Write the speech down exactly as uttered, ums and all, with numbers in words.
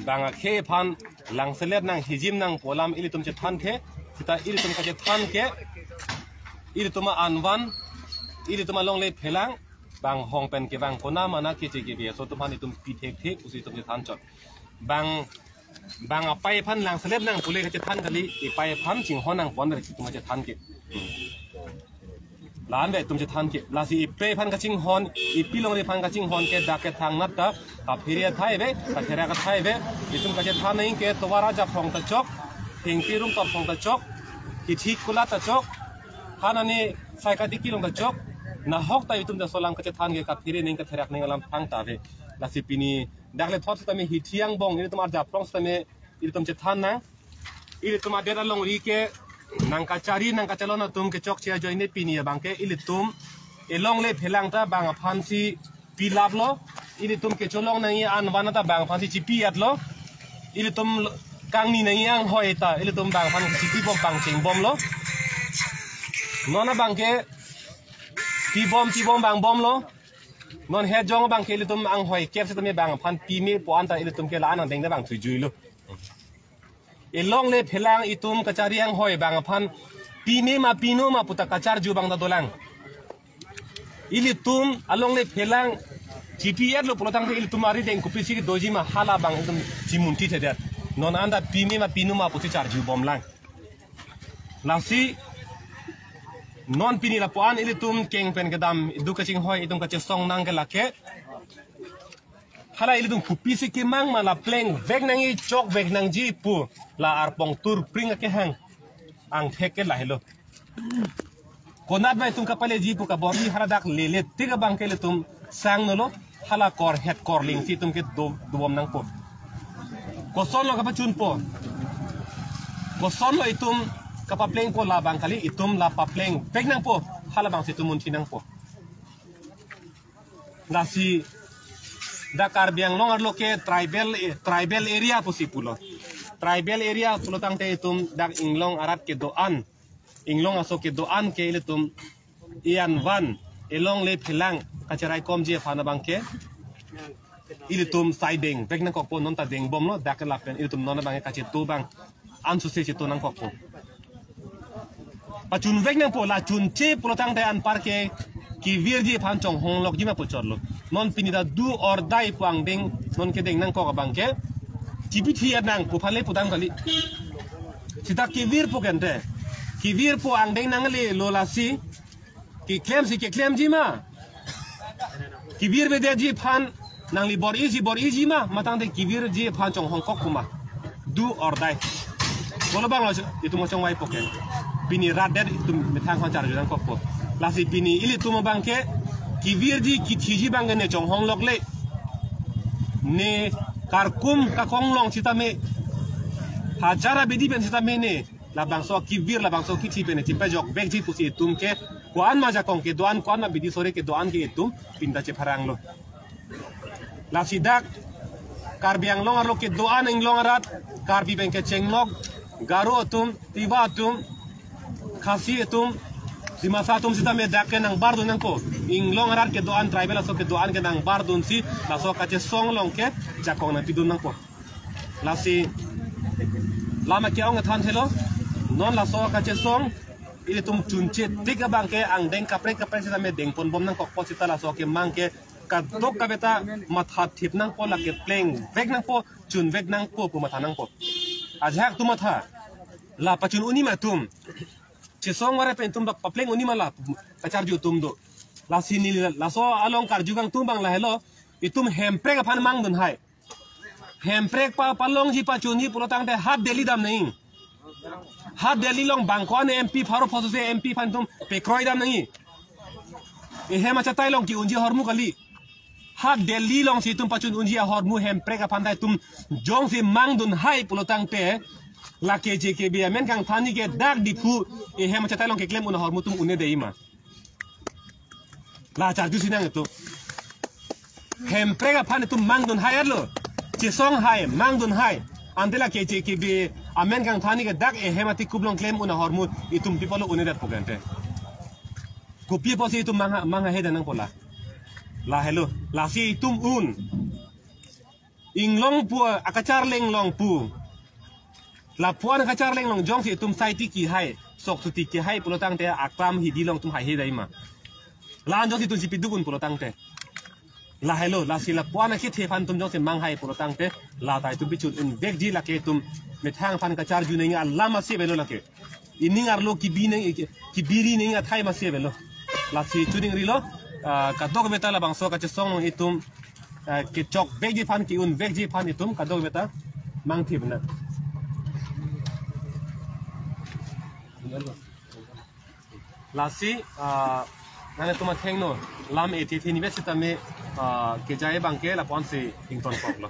Bang akhei aphan langselet nang, hijim nang pu alam ilitum chethan the, seta ilitum kachethan ke, ilitum anvan, ilitum alongle phelang, bang hong pen kevang kona mana keche kebe aso atum aphan itum pi thekthe pusi itum chethan chot. Bang, bang apei aphan langselet nang pule kachethan kali, epei aphan chinghon nang pon ri itum chethan ke. La-an ave itum chethan ke. Lasi epei aphan kachinghon, epi longri aphan kachinghon ke dak ke thangnat ta, kaphere athai ave, katherak athai ave, itum kachethan nang ke tovar ajaphrong ta chok, thengpi rum torphong ta chok, kithi kula ta chok, hanani sai kadiki along ta chok, nahok ta itum jaso alam kachethan ke kaphere nang katherak nang alam thangta ave. Lasi pini dak le thot sitame hithi angbong, ilitum arjaphrong sitame, ilitum chethan nang. Ilitum adet alongri ke nang kachari nang kachelon atum kechokche ajoine pini abang ke ilitum elongle phelang ta bang aphansi pilaplo. Ilitum kecholong nangji anvan ta bang aphansi chipi-etlo. Ilitum kangni nangji anghoi ta ilitum bang aphan chipi bom bang chingbomlo. Non abang ke pibom pibom bang bomlo. Non hejong abang ke ilitum anghoi kep sitame bang aphan pime pu anta ilitum ke la-an angdeng ta bang thujuilo. Elongle phelang itum kachari anghoi bang aphan pime ma pino ma puta kacharju abang ta dolang. Ilitum alongle phelang chipi-etlo pulotangte ilitum arideng kopisi doji ma hala abang itum chimunthi thedet. Non anta pime ma pino ma pusi charjubomlang. Lasi non pini lapu-an ilitum keng pen kedam itum kachinghoi itum kachesong nang ke lake. Hala ilitum kopisi kemang ma la plengvek nangji chokvek nangji pu la arpong turpring akehang angthek ke lahelo. Konat bai itum kapaleji pu kabor-i hala dak lele tik abang ke ilitum sang nolo hala korhet korling si itum ke do, dobom nangpo. Kosonlo kapachunpo. Kosonlo itum kapaplengpo labang kali itum la paplengvek nangpo. Hala abangsi itum munthi nangpo. Lasi dak Karbi Anglong arlo ke tribal, eh, tribal area pusi pulo. Tribal area pulotangte itum dak inglong arat kedo-an, inglong aso kedo-an ke ilitum ian van elongle phelang kacherai komji aphan abang ke ilitum sai dengvek nangkokpo, non ta dengbomlo dak ke lapen ilitum non abang ke kachetu abang ansose chetu nangkokpo. Pachunvek nangpo, la chunche pulotangte anpar ke kevirji aphan chonghonglokji ma pu chotlo. Non pini ta do or die pu angdeng non kedeng nangkok abang ke chipi thi-et nang pu aphan le pudam kali. Seta kevirpo kente. Kevirpo angdeng nanglelo lasi keklemsi keklemji ma. Kevir avedetji aphan nangli bor-iji bor-iji ma, matangte kevirji aphan chonghongkok pu ma. Do or die. Kolo abanglo itum chongvaipo ke. Pini rat det itum methang aphan charju nangkokpo. Lasi pini ilitum abang ke kevirji kithiji abang ke ne chonghonglokle. Ne karkum kakong long sitame, hajar abidi pen sitame ne labangso kevir labangso kithi pen chipajokvekji pusi itum ke ko-an ma jakong kedo-an, ko-an ma bidi sore kedo-an ke itum pini ta chepharanglo. Lasi dak Karbi Anglong arlo kedo-an inglong arat, Karbi pen kecheng nok, Garo atum, Tiwa atum, Khasi atum, Dimasa atum sitame dak ke nangbardun nangpo. Inglong arat kedo-an, tribal aso kedo-an ke nangbardunsi laso kachesong along ke jakong nangpidun nangpo. Lasi lama ke-ong than thelo. Non laso kachesong ilitum chunche tik abang ke angdeng kaprek kaprek sitame dengponbom nangkokpo, seta laso kemang ke kadokave ta mathathip nangpo, lake plengvek nangpo, chunvek nangpo pu matha nangpo. Ajahak atum matha, la pachun un-e ma atum, chesong vare pen itum dak papleng un-e ma la kacharju atum do. Lasi neli laso along karju kangtung abang lahelo, itum Hemprek aphan mangdun hai. Hemprek pa palongji pachunji pulotangte ha Delhi dam nangji. Ha Delhi along bang ko-an M P pharo phongo se M P aphan itum pekroi dam nangji. Ehem achatai along ke-unji ahormu kali. Ha Delhi alongsi itum pachun unji ahormu Hemprek aphan ta itum jongsi mangdun hai pulotangte, lake J K B amen kangthani ke dak Diphu ehem achatai along keklem un ahormu itum un-e dei ma. La charjusi nang itum. Hemprek aphan itum mangdun hai arlo. Chesong hai, mangdun hai. Ante lake J K B amen kangthani ke dak ehem ati kup along klem un ahormu itum pi apotlo un-edet pu kente. Kopi apotsi itum mangha, mangha he dan nangpo la. Lahelo, lasi itum un. Inglong pu, akacharli inglong pu. Lapuan akacharli inglong jongsi itum saiti kehai, sok suti kehai pulo tangte aklam hidi along itum haihedai ma. La-an jongsi itum si pidukun pulo tangte. Lahelo, lasi lapuan akethe aphan itum jongsi manghai pulo tangte, la ta itum pichun-un vekji lake itum methang aphan kacharju nangji alam ase avelo lake. Ining arlo kibi nang, kibiri nangji athai masi avelo. Lasi choningrilo, ah, kadokave ta labangso kachesong along itum, ah, kechok vekji aphan, ke-un vekji aphan itum kadokave ta mangthip na. Lasi, ah, nanglitum athengno, lam ethe the nibe sitame, ah, kejai abangke lapuan si ingtonkoklo.